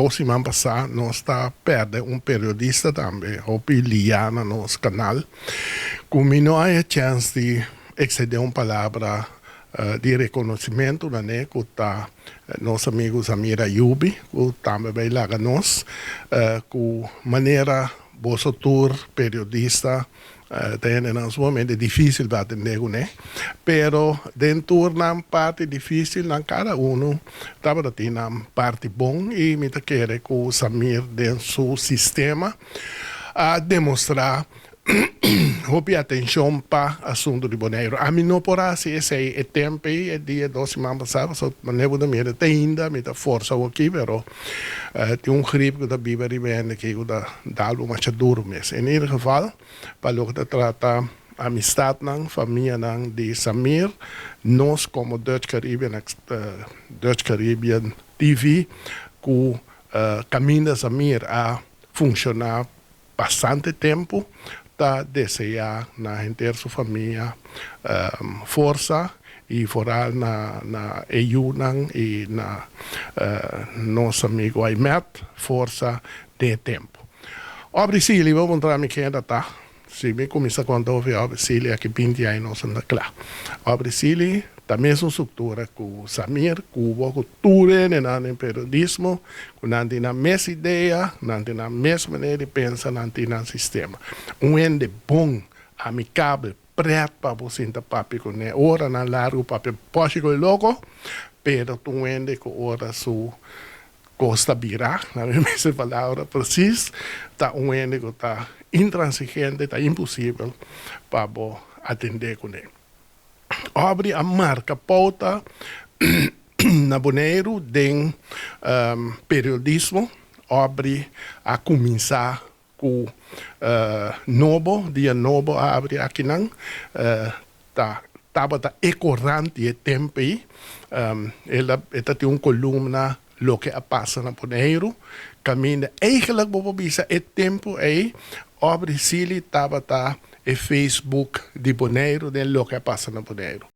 2 siman pasá nos a pèrdè un periodista tambe, hopi liá na nos kanal, ku mi no a haña chèns di ekstendé un palabra di rekonosementu na ne, ku ta nos amigu Samir Ayubi, ku tambe a bai laga nos, ku manera boso tur periodista ta hendenan sumamente difísil pa atendé kuné, pero den tur nan parti difísil nan kada unu tabata tin nan parti bon i mi ta kere ku Samir den su sistema a demostrá hopi atenshon pa asuntu di Boneiru. Ami no por hasi esei e tempu ei, e dia 2 siman pasá, pasobra manera bo ta mira te ainda mi ta forsa aki, pero tin un grip ku ta biba riba hende aki ku ta dal bo masha duru mes. In ieder geval, pa loke ta trata amistatnan, famianan di Samir, nos komo Dutch Caribbean TV, ku kaminda Samir a funshoná bastante tempu, ta deseá na henter su famia forsa i vooral na e yunan i na nos amigu Aymet forsa den tempu. Aubrey Sealy, bo puntra mi ken ta. Si mi kuminsá konta over Aubrey Sealy aki 20 aña nos no ta kla. Aubrey Sealy ta mesun struktura ku Samir, ku bo, ku tur hendenan den periodismo, ku nan tin nan mes idea, nan tin nan mes manera di pensa, nan tin nan sistema. Un hende bon, amikabel, prèt pa bo sinta papia kuné. Oranan largu papia pòshi ku loko, pero un hende ku ora su kos ta bira, na mi mes palabra presis, ta un hende ku ta intransigente, ta imposibel pa bo atendé kuné. Aubrey a marka pouta na Boneiru den periodismo. Aubrey a kuminsá ku Nobo, Dia Nobo a habri akinan, ta tabata e korant e tempu ei. El a tin un kolumna "Loke a pasa na Boneiru", kaminda eigenlijk bo por bisa e tempu ei Aubrey Sealy tabata e Facebook di Boneiru den "Loke a pasa na Boneiru".